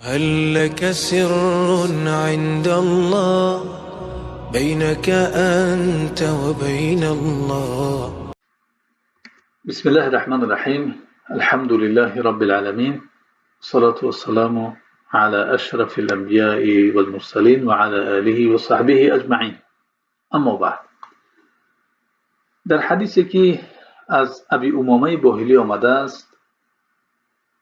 هل لك سر عند الله بينك أنت وبين الله؟ بسم الله الرحمن الرحيم، الحمد لله رب العالمين، والصلاة والسلام على أشرف الأنبياء والمرسلين وعلى آله وصحبه أجمعين. اما بعد، در حدیثی که از ابی امامه باهلی آمده است،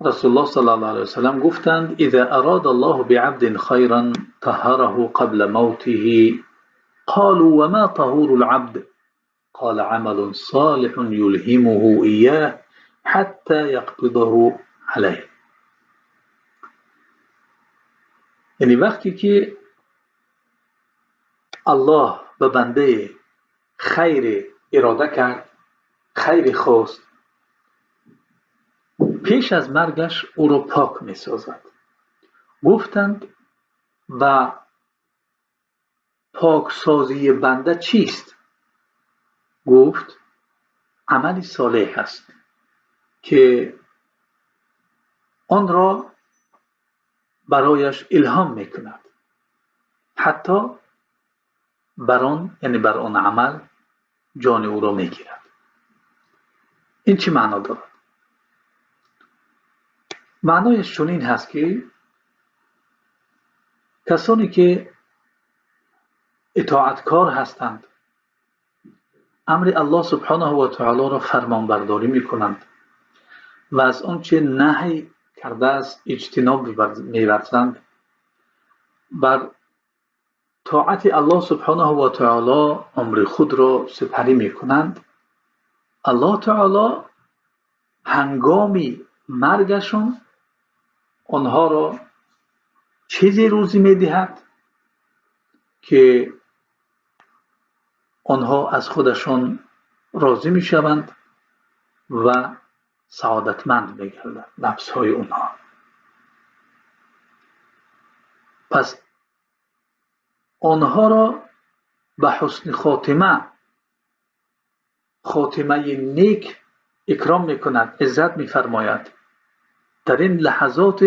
رسول الله صلی الله علیه وسلم گفتند: اذا اراد الله بعبد خیرا طهره قبل موته. قالوا وما طهور العبد؟ قال عمل صالح يلهمه إياه حتى يقبضه عليه. یعنی وقتی که الله به بنده خیر اراده کرد، خیر خواست، پیش از مرگش او را پاک می سازد. گفتند و پاکسازی بنده چیست؟ گفت عملی صالح است که آن را برایش الهام میکند، حتی بر آن، یعنی بر آن عمل جان او را میگیرد. این چی معنا دارد؟ معنایش چنین هست که کسانی که اطاعتکار هستند، امر الله سبحانه و تعالی را فرمانبرداری میکنند و از آنچه نهی کرده است اجتناب میورزند، بر طاعت الله سبحانه و تعالی عمر خود را سپری میکنند، الله تعالی هنگامی مرگشون آنها را چیزی روزی میدهد که آنها از خودشان راضی میشوند و سعادتمند میگردند نفسهای آنها. پس آنها را به حسن خاتمه، خاتمه نیک اکرام میکند، عزت میفرماید. در این لحظات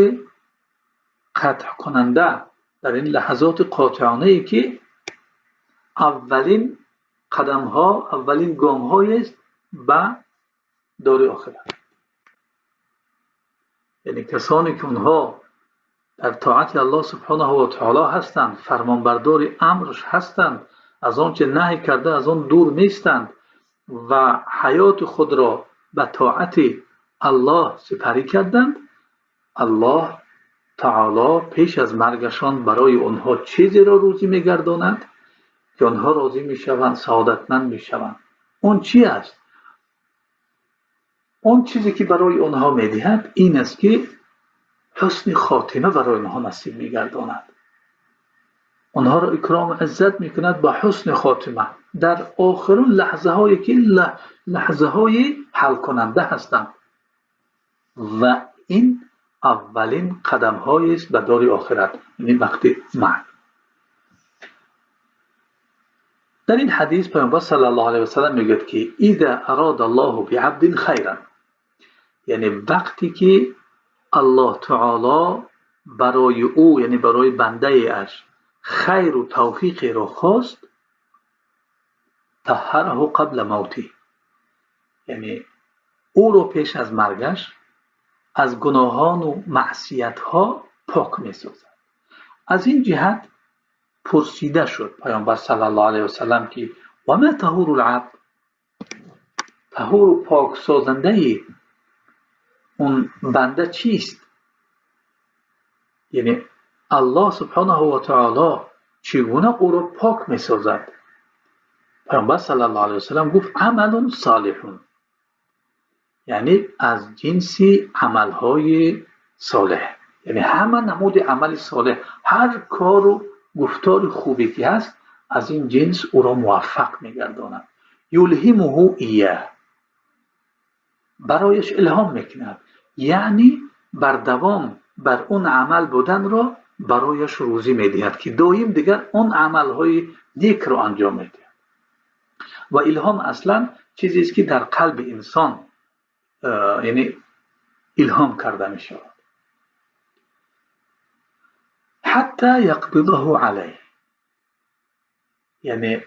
قطع کننده، در این لحظات قاطعانه ای که اولین قدم ها، اولین گام های است به دار آخرت. یعنی کسانی که اونها در طاعت الله سبحانه و تعالی هستند، فرمانبردار امرش هستند، از آنچه نهی کرده از آن دور نیستند و حیات خود را به طاعت الله سپری کردند، الله تعالی پیش از مرگشان برای آنها چیزی را روزی میگرداند که آنها راضی میشوند، سعادتمند میشوند. اون چی است؟ اون چیزی که برای آنها میدهد این است که حسن خاتمه برای آنها نصیب میگرداند. آنها را اکرام و عزت میکند با حسن خاتمه در آخرین لحظه هایی که لحظه های حل کننده هستند و این اولین قدم های است به دار آخرت، یعنی وقت مرگ. در این حدیث پیامبر صلی الله علیه و سلم میگوید که اذا اراد الله بعبد خیرا، یعنی وقتی که الله تعالی برای او، یعنی برای بنده اش خیر و توفیق را خواست، طهره قبل موته، یعنی او را پیش از مرگش از گناهان و معصیت ها پاک می سازد. از این جهت پرسیده شد پیامبر صلی الله علیه و سلم که و ما طهور العبد، طهور و پاک سازنده اون بنده چیست؟ یعنی الله سبحانه و تعالی چگونه او را پاک می سازد؟ پیامبر صلی الله علیه و سلم گفت عمل صالح، یعنی از جنس عملهای صالح، یعنی همه نمود عمل صالح، هر کار و گفتار خوبی که هست از این جنس او را موفق میگرداند. یلهمه ایاه، برایش الهام میکند، یعنی بر دوام بر اون عمل بودن را برایش روزی میدهد که دایم دیگر اون عملهای نیک را انجام میدهد. و الهام اصلا چیزی است که در قلب انسان یعنی الهام کرده می شود. حتى يقبضه عليه، یعنی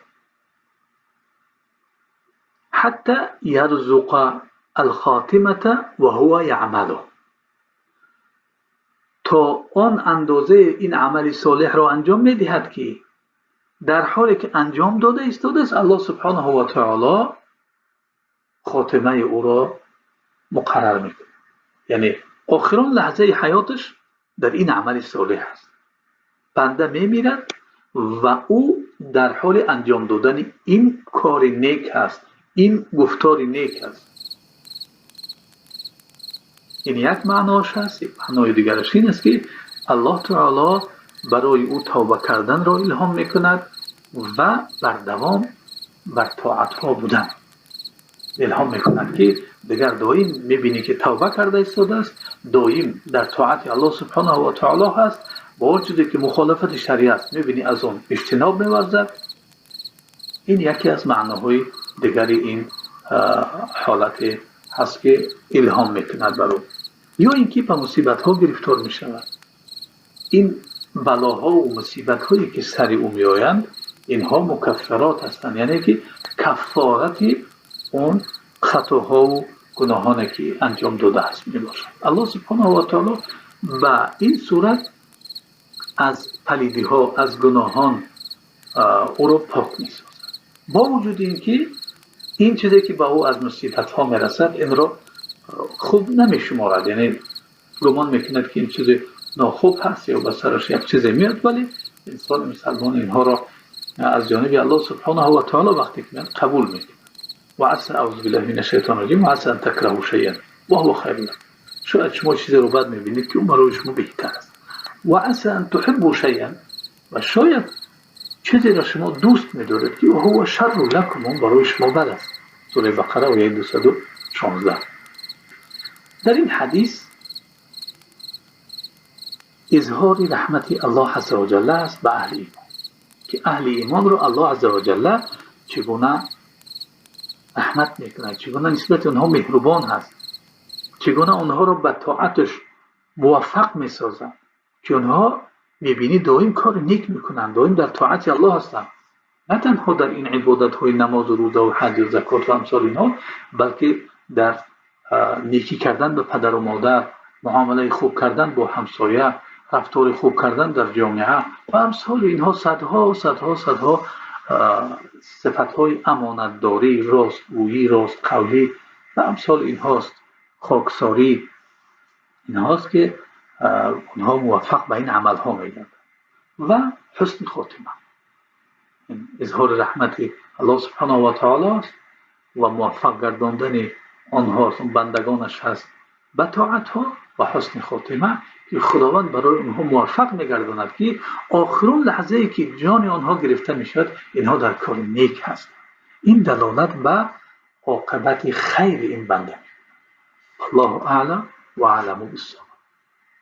حتى يرزق الخاتمة وهو يعمله، تا آن اندازه این عمل صالح را انجام میدهد که در حالی که انجام داده ایستاده است، الله سبحانه و تعالی خاتمه او را مقرر میکنه. یعنی آخرین لحظه حیاتش در این عمل صالح است. بنده میمیرد و او در حال انجام دادن این کار نیک است، این گفتار نیک است. این یک معناش هست. یک معنای دیگرش این است که الله تعالی برای او توبه کردن را الهام میکند و بر دوام بر طاعت ها بودن الهام میکند که دیگر دائم میبینی که توبه کرده ایستاده است، دائم در طاعت الله سبحانه و تعالی هست، با وجودی که مخالفت شریعت است میبینی از آن اجتناب میورزد. این یکی از معناهای دیگر این حالت هست که الهام میکند بر او. یا اینکه به مصیبت ها گرفتار میشود. این بلاها و مصیبت هایی که سر او میآیند اینها مکفرات هستند، یعنی که کفارت اون خطاها و گناهانی که انجام داده است میباشد. الله سبحانه و تعالی به این صورت از پلیدی ها، از گناهان او را پاک میسازد، با وجود اینکه این چیزی که به او از مصیبت ها میرسد این را خوب نمیشمارد، یعنی گمان میکند که این چیز ناخوب هست یا به سرش یک چیزی میاد، ولی انسان مسلمان اینها را از جانب الله سبحانه و تعالی وقتی که میاد قبول میکنه. و عسى، اعوذ بالله من الشیطان الرجیم، و عسى ان تکرهوا شیئا و هو خیر لکم. شاید شما چیزی رو بد میبینید که اون برای شما بهتر است. و عسى ان تحبوا شیئا، و شاید چیزی را شما دوست می‌دارید که هو شر لکم، اون برای شما بد است. سوره بقره آیه 216. در این حدیث اظهار رحمت الله عز وجل است به اهل ایمان، که اهل ایمان رو الله عز وجل چگونه رحمت میکند، چگونه نسبت آنها مهربان هست، چگونه آنها را به طاعتش موفق میسازد که آنها میبینی دائم کار نیک میکنند، دائم در طاعت الله هستند، نه تنها در این عبادت های نماز و روزه و حج و زکات و امثال اینها، بلکه در نیکی کردن به پدر و مادر، معامله خوب کردن با همسایه، رفتار خوب کردن در جامعه و امثال اینها، صدها و صدها صدها صفتهای امانتداری، راستگویی، راستقولی و امثال اینهاست، خاکساری، اینهاست که اونها موفق به این عملها میگردند. و حسن خاتمه، اظهار رحمت الله سبحانه و تعالی است و موفق گرداندن آنها بندگانش هست به طاعت ها و حسن خاتمه که خداوند برای آنها موفق میگرداند که آخرون لحظه ای که جان آنها گرفته میشود اینها در کار نیک هست. این دلالت به عاقبت خیر این بنده. الله اعلم و اعلم بالصواب.